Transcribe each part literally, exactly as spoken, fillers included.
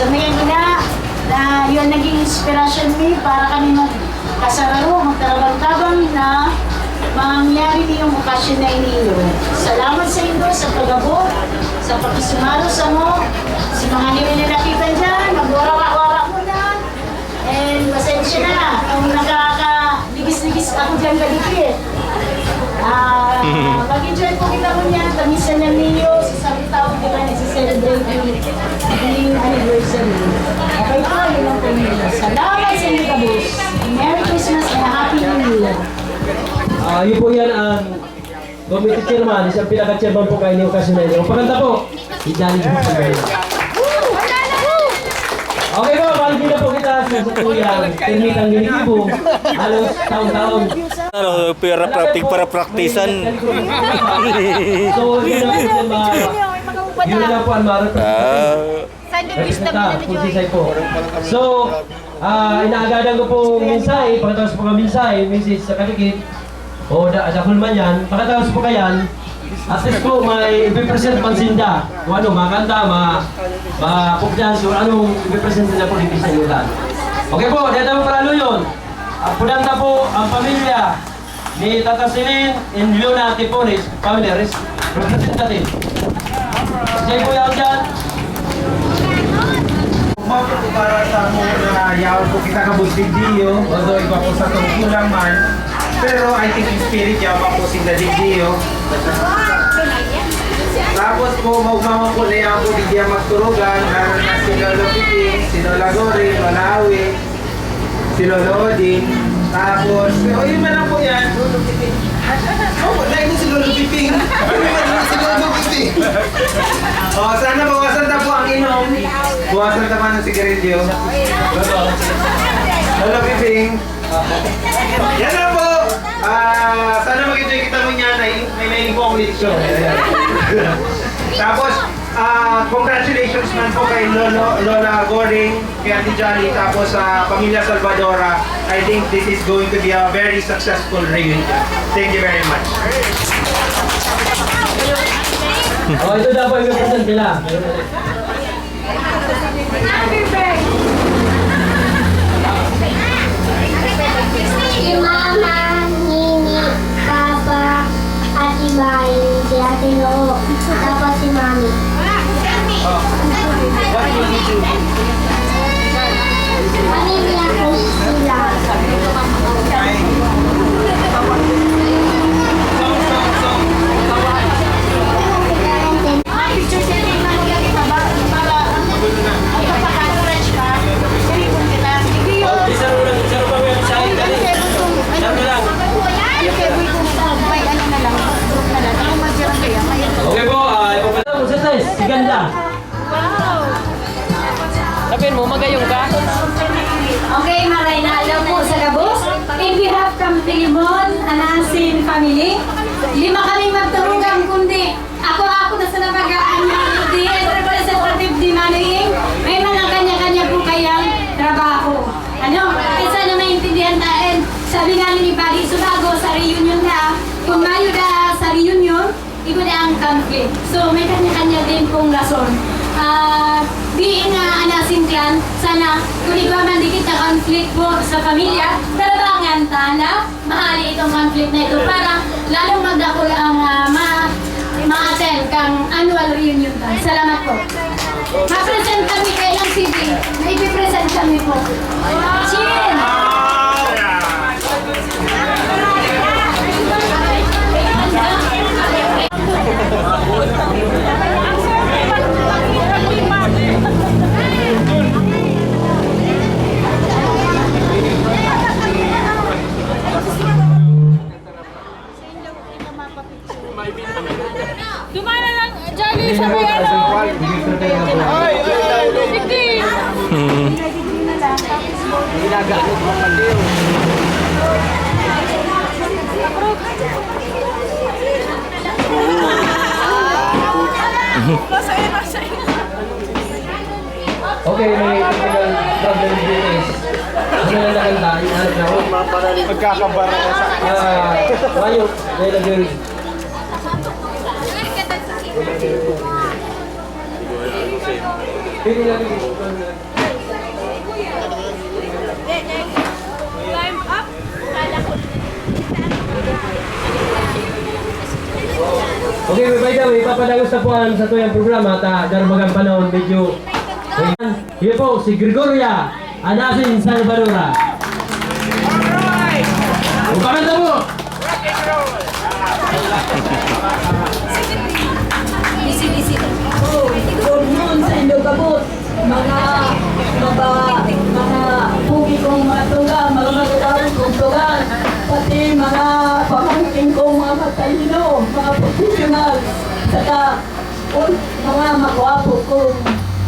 Ngayon na, na yun naging inspirasyon mi para kami magkasararo, magtarabang-tabang na mangyari niyong okasyon na iniyo. Salamat sa inyo sa pag-abot, sa pakisumaro sa mo. Si mga hindi na nakita dyan, magwara-wara muna. And pasensya na kung nakaka-ligis-ligis ako dyan kadikit. Ah, mag-enjoy po kita ngunyan. Tamisan na niyo sa sarong tao, di ba, nagse-celebrate yung, yung anniversary. Okay po, yun lang po yun. Salamat sa inyo, kabus. Merry Christmas and a Happy New Year. Ah, yun po yan ang committee chairman, isang pinaka-chairman po kayo ni okasyon na ito. Pakanta po! Si Johnny Gucci. Okay po, balik na po kita sa satuyang termitang ginigibo. Halos taon-taon. Ano, para practice, para practicean. So, yun lang po ang mga, yun lang po ang mga Ah. Sunday wish na Representa, muna ni Joy. Pusisay po. So, ah, inaagadan ko po mensahe, pagkatapos po ng mensahe, message sa kadikit, o da, dakul man yan, pagkatapos po kayan, at least po may ipipresent man sinda. Kung ano, mga kanta, mga, mga pugdas, o anong ipipresent nila po dito sa inyo. Okay po, dito ang paraluyon. At punanta po ang pamilya ni Tata Celine and Leona Tipones, family res-, representative. Sige po yan dyan. Mao po para sa mga yaon po kita kabus digdiyo, although iba po sa tungkulang man, pero I think in spirit yaon pa po sila digdiyo. Tapos po, maugma man po na yaon po digdiya magturugan, lalo na si Lolo Piping, si Lola Goring, Lola Awi, si Lolo Odin, tapos, o, yun man lang po yan. Opo, lain na si Lolo Piping. Yun man lang si Lolo Piping. O, sana bawasan ta po ang inom. Bawasan ta man ang sigarilyo. Lolo Piping. Yan lang po. Ah, sana mag-enjoy kita ngunyan. May, may, may po akong leksyon. Tapos, ah, congratulations man po kay Lolo, Lola Goring, kay Ate Jolly, tapos sa Pamilya Salvadora. I think this is going to be a very successful reunion. Thank you very much. Oh, ito daw po yung present nila. Si Mama, Nini, Papa, Ate Mai, si Ate Noo, tapos si Mami. Pamilya ko sila. Mga picture sa inyo, mga lagi pa ba? Para, ano, ay, kapag-encourage ka, sabi ko kita, sige yun. Ano kaya, boy, kung may ano na lang, group na lang. Ako mag-share kaya, may ano. Okay po, ah, ipapakita po sa size, si ganda. Sabihin mo, magayong ka. Okay, maray na aldaw po sa gabos. In behalf kan Filemon Anasin family, lima kaming magturugang, kundi ako, ako na sana mag-aano, di representative di Manoy Ing. May mga kanya-kanya po kayang trabaho. Ano? Kaya sana maintindihan tayo. Sabi nga ni Buddy Subago sa reunion na, kung mayo da sa reunion, iba na ang conflict. So, may kanya-kanya din pong rason. Ah, being, ah, an Anasin clan, sana, kung igwa man dikit na conflict po sa pamilya, tarabangan ta na mahali itong conflict na ito para lalong magdakul ang, ah, ma-, ma-attend kang annual reunion ta. Salamat po. Ma-present kami kay ng C D. May ipipresent kami po. Chin! Dumana lang, Charlie, sa may ano. Hindi. Hmm. Masaya na siya. Okay, may technical problem dito is, ano na lang ang daan, ano na ako? Magkakabara ka sa Ah, Mayo, may nag-, Pwede lang yung Okay, by the way, ipapadagos na po ang satuyang programa ta darbagang panahon, medyo, ayan, yun po, si Gregoria Anasin Salvadora. Magpakanta po! Good noon sa indo gabos, mga, mga, mga pugi kong mga tugang, mga magagawin kong tugang, pati mga pamangkin kong mga matalino, mga professional, saka un-, mga magwapo kong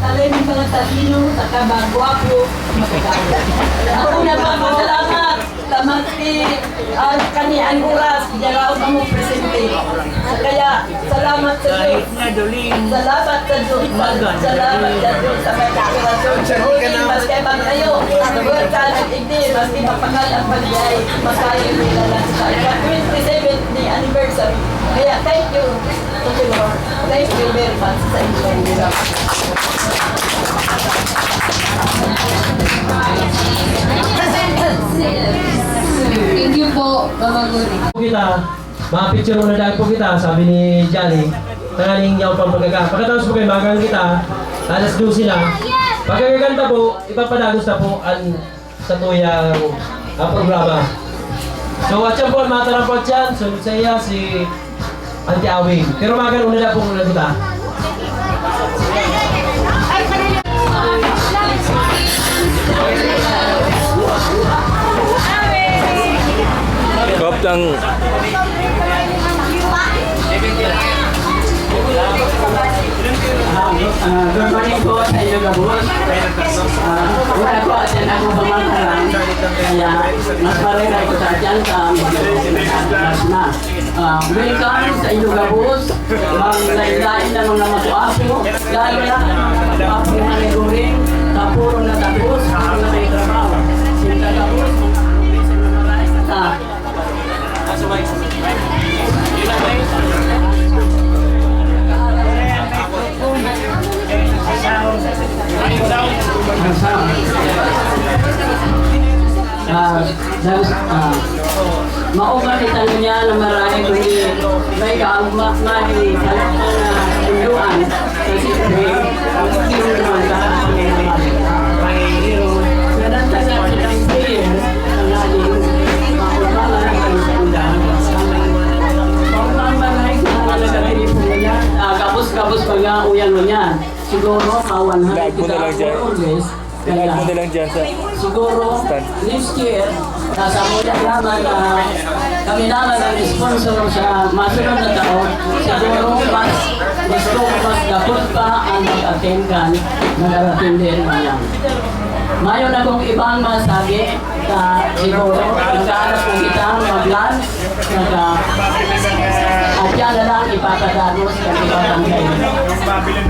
talin, mga talino, saka magwapo, magagawin. Ako nagpapasalamat. Tama si, ah, kani ang oras, diyan ako kamo presente. Kaya, salamat sa Diyos. Salamat sa Diyos. Salamat sa Diyos sa may kakurasyon. Maski magtayo, maski magtayo, maski mapakal ang paligay, maski nila lang sa twenty-seventh ni anniversary. Kaya, thank you. Thank you, Lord. Thank you very much sa inyong Thank you po, Mama Guri. Kita, mga picture muna dahil po kita, sabi ni Johnny. Tanganing yaw pang pagkaka. Pagkatapos po kayo, magang kita, alas dose na. Pagkakaganda po, ipapadagos na po ang sa tuyang, ah, programa. So, atyan po ang mga tarampot dyan. Sunod sa iya, si Auntie Awing. Pero magan una na po muna kita. Kaptang Ah, ah, good morning po sa inyo gabos. Ah, wala po, atyan ako pamantaran. Kaya, mas maray na ito sa atyan sa mga mas na. Ah, welcome sa inyo gabos. Ang lain-lain na mga magwapo. Lalo na ang mga magwapo na naghuring. Kapuro na tapos, ang mga may trabaho. Sinta tapos, mga sa mga maray. Ah, Ah, dalos, ah, mao ba kita ngunyan na maray kundi may kaugma, may kaugma na tunduan? Kasi, eh, hindi naman sa akin ang mga pero, pero, ganun talaga ang prayer, ang ating mga pagmamahal sa undahan. Ang pagmamahal sa mga nagkakaipo niya, ah, gabos-gabos pa nga, uyan mo niya. Siguro, ah, one hundred Live mo na lang dyan. Or less. Kaya, Live mo na lang dyan sa siguro, stand. Next year, nasa mula naman na kami naman ang sponsor sa masunod na taon, siguro mas gusto ko mas dapot pa ang mag-attend kan, mag-attend din ngayon. Mayo na kong ibang masabi, sa siguro, nagkahanap po kita mag-lunch, nag-, ah, at yan na lang ipapadalos sa iba pang kayo.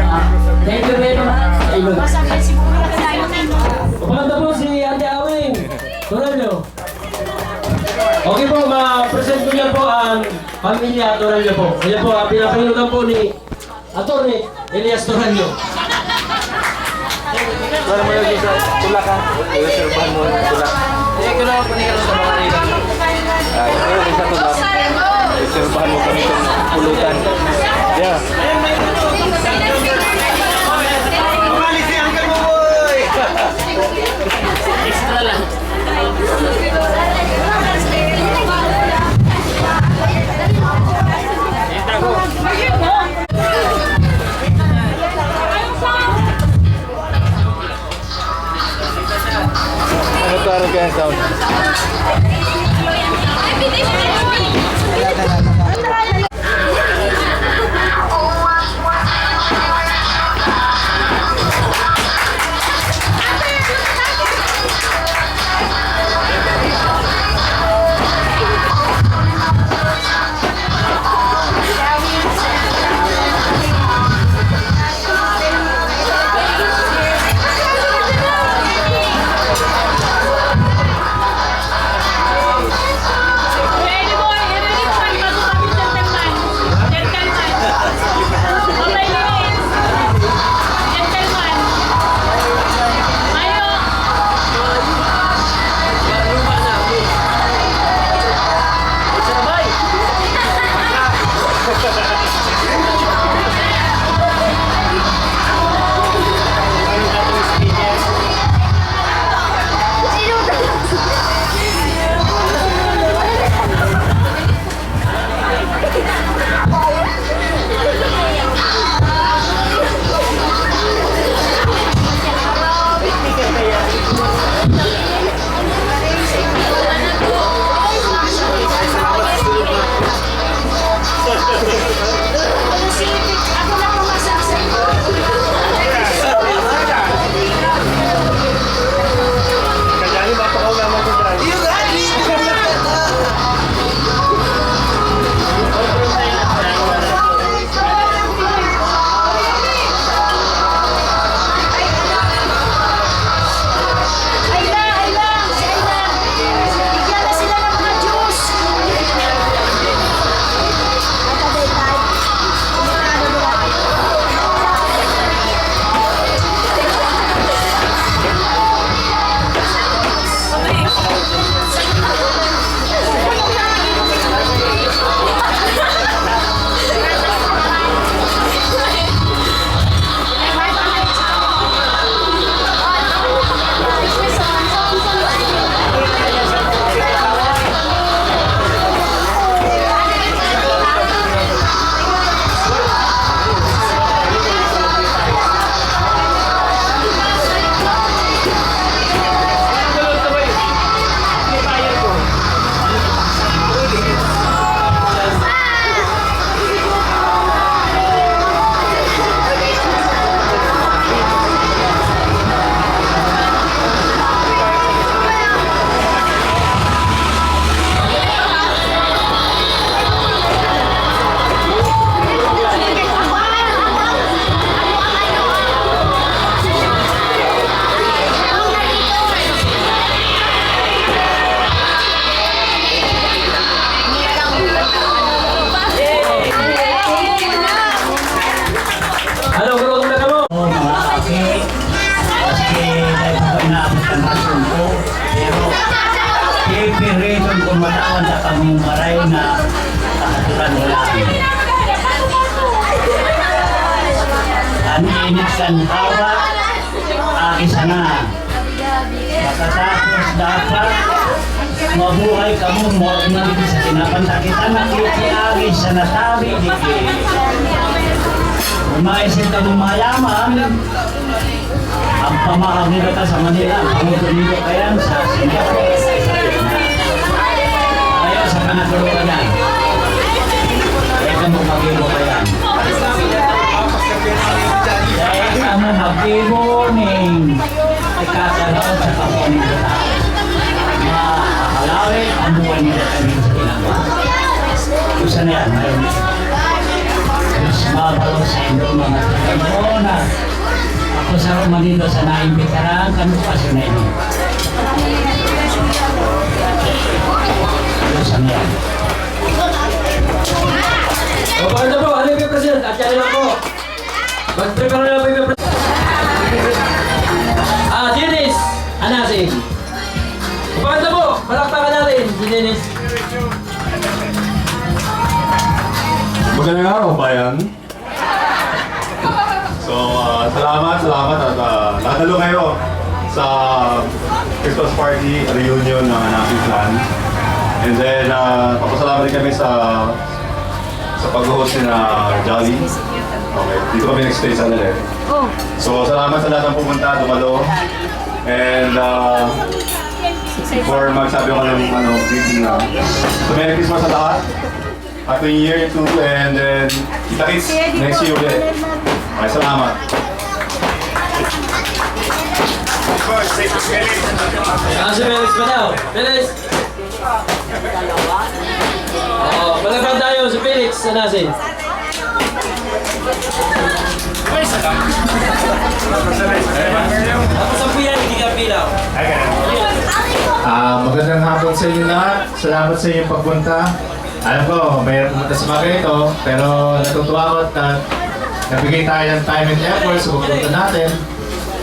Ah, thank you very much. Ayun. Kumanta po si Ate Awing Torello. Okay po, ma-present ko niya po ang pamilya Torello po. Ayan po, ang pinapahinutan po ni Attorney Elias Torello. Wala mo lagi sa tulak, ha? Reserbahan mo ang tulak. Eh, kailangan ko niya sa mga rin. Ay, pero sa tulak. Reserbahan mo kami sa pulutan. Yeah. Umalis si Uncle Buboy! Extra lang. Ano klaro kaya ang sound? Ang maray na kahaturan mo lang. An init kan hawa, agi sana. Matatapos dapat mabuhay kamo, mo na sa kinapanta kita nakikiagi sa natabi digdi. Maisip kamo mayaman, ang pamaagi na ka sa Manila, ang pamumuno ka yan sa Singapore. Ayaw sa kanaguluhan yan. Kaya ka mo mag-ibo ka yan. Kaya ka mo mag-ibo ning ikakalaw sa kapamilya. Makakalawi ang buhay nila kami sa ginagawa. Gusto na yan, mayroon. Mas mabalo sa inyo, mga taga-Corona. Ako sa Manila sa naimbitaran, kami pa sa Manila. Ano sa niya? O, pakita po, ano yung President? At yan lang po. Mag-prepare na po yung President. Ah, Dennis Anasin. Pakita po, palakpakan natin si Dennis. Magandang araw, bayan. So, ah, salamat, salamat at, ah, nadalo kayo sa Christmas party reunion ng Anasin Clan. And then, ah, papasalamat din kami sa, sa pag-host ni na Jolly. Okay, dito kami nag-stay sa Nale. Oh. So, salamat sa lahat ng pumunta, dumalo. And, ah, before magsabi ako ng, ano, greeting na. So, Merry Christmas sa lahat. Happy New Year too, and then kita-kits next year ulit. Ay, salamat. Ah, si Felix pa daw. Felix! Oo, palakpakan tayo si Felix Anasin. Ako sa Kuya, hindi ka pilaw. Ah, magandang hapon sa inyo lahat. Salamat sa inyong pagpunta. Alam ko, mahirap pumunta sa mga ganito, pero natutuwa ako at, ah, nabigay tayo ng time and effort sa pagpunta natin.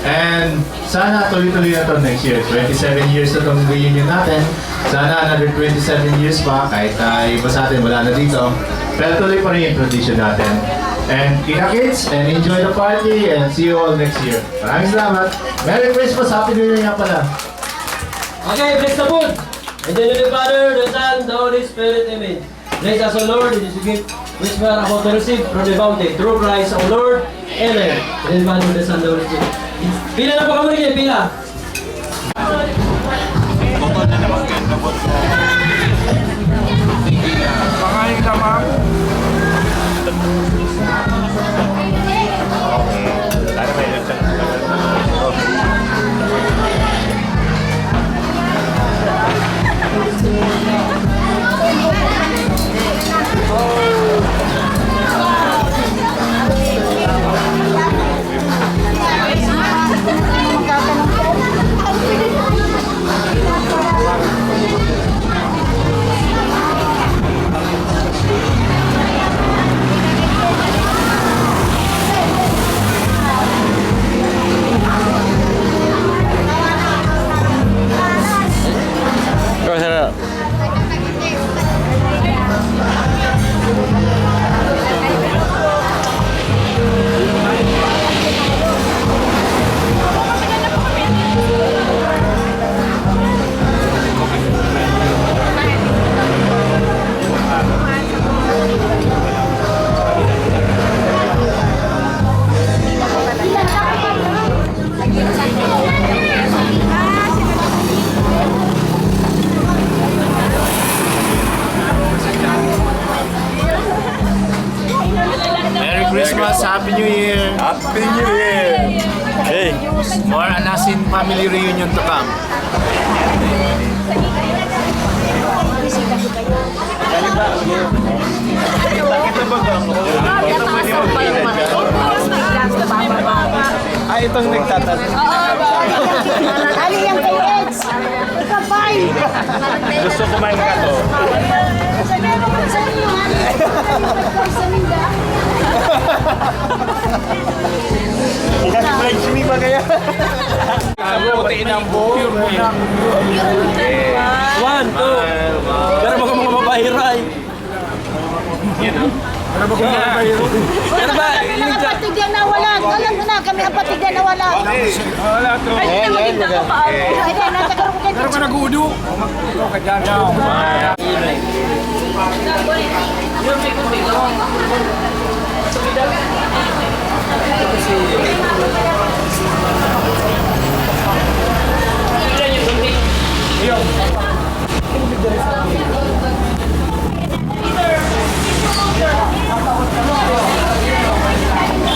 And sana tuloy-tuloy na to next year. Twenty-seven years na tong reunion natin. Sana another twenty-seven years pa, kahit, ah, iba sa atin wala na dito. Pero tuloy pa rin yung tradition natin. And kita-kits, and enjoy the party, and see you all next year. Maraming salamat. Merry Christmas, Happy New Year nga pala. Okay, bless the food. In the name of the Father, the Son, the Holy Spirit. Amen. Bless us, O Lord, in this gift which we are about to receive from the bounty through Christ our Lord. Amen. In the name of the Father, the Son, the Holy Spirit. Pila na po kamo niya, pila? Pangain ka, ma'am? Merry Christmas, Happy New Year! Happy New Year! Hey! More Anasin family reunion to come. Ah, itong nagtatat- Ali, yan kay Eds. Ikaw, fine. Gusto ko man ka to. Sabi mo kung saan yung ano, sa Mindanao. Ikaw si French me ba kaya? Puti ng buhok. One, two. Pero mga, mga, mga Pero ba kung ano ba yun? Pero ba, Kami ang patigyan na wala. Alam mo na, kami ang patigyan na wala. Wala, to. Ay, hindi naman yung nakapaano. Ay, yan, nasa karong Pero ka nag-uudo. Ikaw ka dyan. Kasi,